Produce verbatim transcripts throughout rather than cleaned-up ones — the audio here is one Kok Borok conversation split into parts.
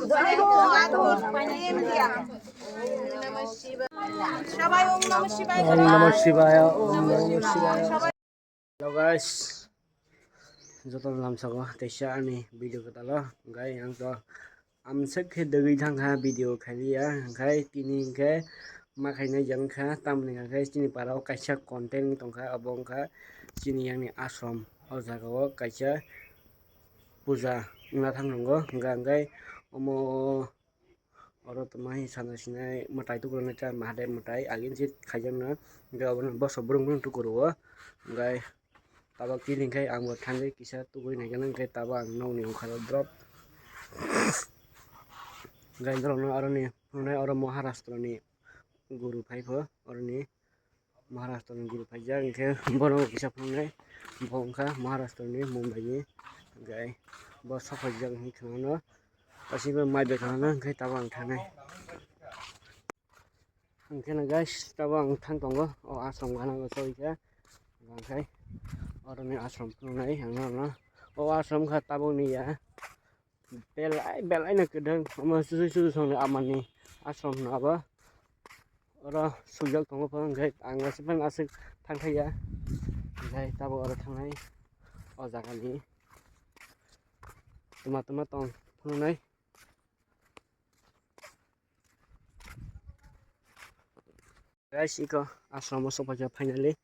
Hello guys, joto lamsao teisa ani video kwtalo, hwnkhe ang to amswk khe dwgwi thangkha video khailiya, hwnkhe tini hwnkhe ma khainai jang kha, tamoni hwnkhe chini parao kaisa content tongkha, abo wngkha chini yang ni ashram, o jagao kaisa puja wngna thang nungo, hwnkhe hwnkhe omo. Oro tongma hi sana sinai mwtai tukurunai ta Mahadev mwtai agini se khaijakna, hwnkhe obono boso brung brung tukuruo, hwnkhe tabok tini hwnkhe ang bo thangwi kisa tugui naikhe, hwnkhe tabok ang nokni ongkharo drop. Hwnkhe norokno aroni hwnwi oro Maharashtra ni guru phaikho, oroni Maharashtra ni guru paijak, hwnkhe bono kisa phunuknai, bo wngkha Maharashtra ni Mumbai ni, hwnkhe bo sok paijak hinwi khwnano, aswk mai bai khwnano, hwnkhe tabok ang thangnai. Hwnkhe no guys, tabok ang thang tongo, o ashram gana o chawikha, hwnkhe oroni ashram phunuknai ang norokno, o ashram kha tabokni ya. Belai belai no kwdwng, omo susu susu songni amani ashram no abo. Oro swijak tongo, phano hwnkhe ang aswk phano aswk thangthaiya. Hwnkhe tabok oro thangnai o jagani twma twma tong phunuknai. Guys, iko ashram o sokphaikha finally.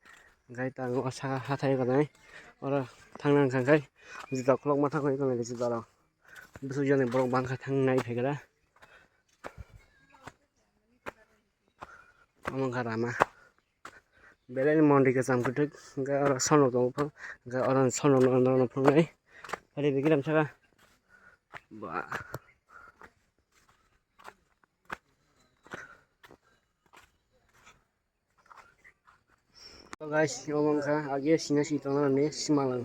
Hwnkhe ta ang o saka hathai rwnai. Oro thangna hwnkha khe juta khulokma thangwi tongo juta rok. Bwswk jani borok bangkha thangnai phaigra. Omo wngkha rama. Belai ni mondir kwcham kwtwk, hwnkhe oro sonok tongo phano, hwnkhe oro sonok no norok no phunuknai. Phari bikram saka. Ba. Hello guys, omo wngkha age sina si tongna ni simalang.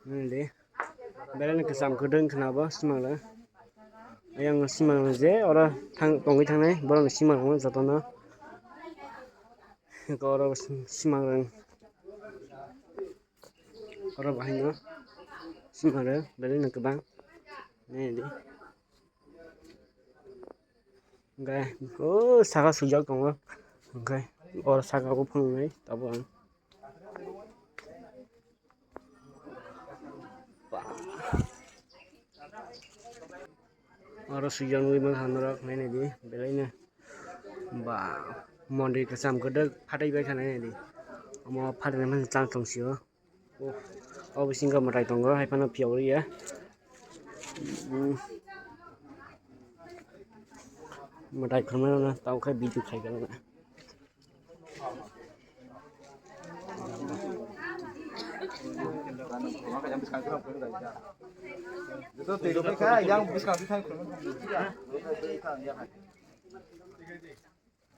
Nini de. Belai ni kwcham kwdwng khna bo simalang. Ayang simalang je oro thang tongwi thangnai borok ni simalang jotono. Eko oro simalang. Oro bahai no simalang belai ni kwbang. Nini de. Hwnkhe o saka swijak tongo, hwnkhe oro saka o phunuknai tabuk ang. Oro swijak nugwi mankha norok, nainai di belai no ba mondir kwcham kwdwk phatwi bai kha, nainai di omo phatwi nai mani chang tong sio. O, o bisingo mwtai tongo, hai phano phiyok rwya. Mm. Mwtai khormai rokno tamo khe video khai gana.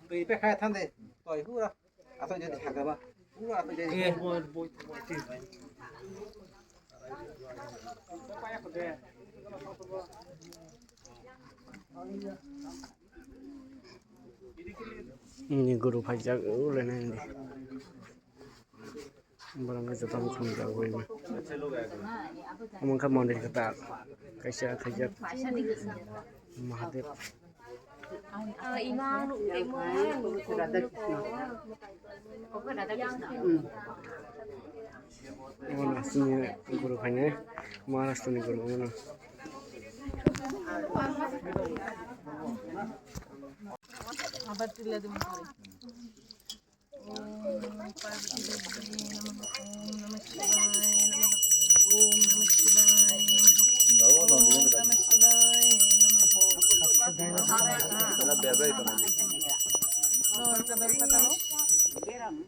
Twi pekha thang de, toi hura. Atoi jadi haga ba. Hura atoi jadi. Ini guru phaijak ulai nai. Borok wngkha joto mukhang jago ima. Omo wngkha mondir kwtal kaisa khaijak Mahadev. Omo no chini guru phainai Maharashtra ni guru omo no. Abar tila dum. Om Parvati Devai Namaha, Om Namah Shivaya Namaha, Om Namah Shivaya Namaha, Om Namah Shivaya Namaha.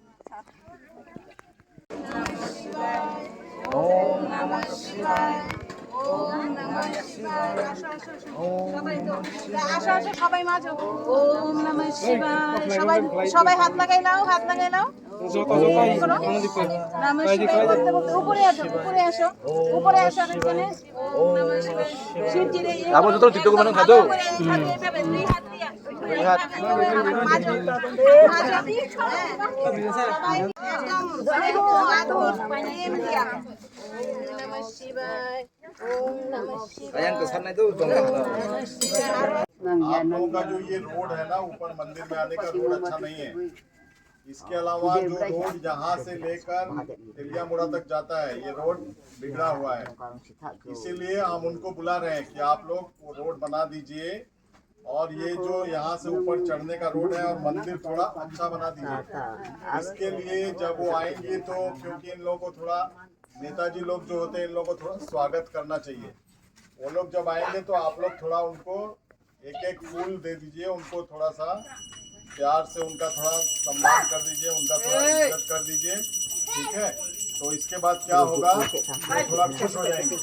Om Namah Shivaya. Om Namah Shivaya. আসো, আসো, সবাই মাঝে। ওম নমঃ শিবায়। সবাই, সবাই হাত লাগাই নাও, হাত লাগাই নাও। যত, যত, এই করো। আনন্দিত। নমঃ শিবায় বলতে বলতে উপরে আসো, উপরে আসো, উপরে আসো, এখানে। ওম নমঃ শিবায়। শিবজির এই আবার যত টিকটক বানান খাতো। উপরে, এইভাবে, এইভাবে, দুই হাত দিয়ে। দুই হাত। মাঝে, মাঝে। সবাই একদম আদর, প্রেম দিয়া। ওম নমঃ শিবায়। Ayang ke sana itu dong. आप लोगों का जो ये रोड है ना, ऊपर मंदिर में आने का रोड अच्छा नहीं है। इसके अलावा जो रोड यहाँ से लेकर तेलियामुड़ा तक जाता है, ये रोड बिगड़ा हुआ है। इसीलिए हम उनको बुला रहे हैं कि आप लोग वो रोड बना दीजिए, और ये जो यहाँ से ऊपर चढ़ने का रोड है और मंदिर थोड़ा अच्छा बना दीजिए। इसके लिए जब वो आएंगे तो, क्योंकि इन लोगों को थोड़ा, नेताजी लोग जो होते हैं, इन लोगों को थोड़ा स्वागत करना चाहिए। वो लोग जब आएंगे तो आप लोग थोड़ा उनको एक एक फूल दे दीजिए, उनको थोड़ा सा प्यार से उनका थोड़ा सम्मान कर दीजिए, उनका थोड़ा इज्जत कर दीजिए, ठीक है? तो इसके बाद क्या होगा, वो थोड़ा खुश हो जाएंगे।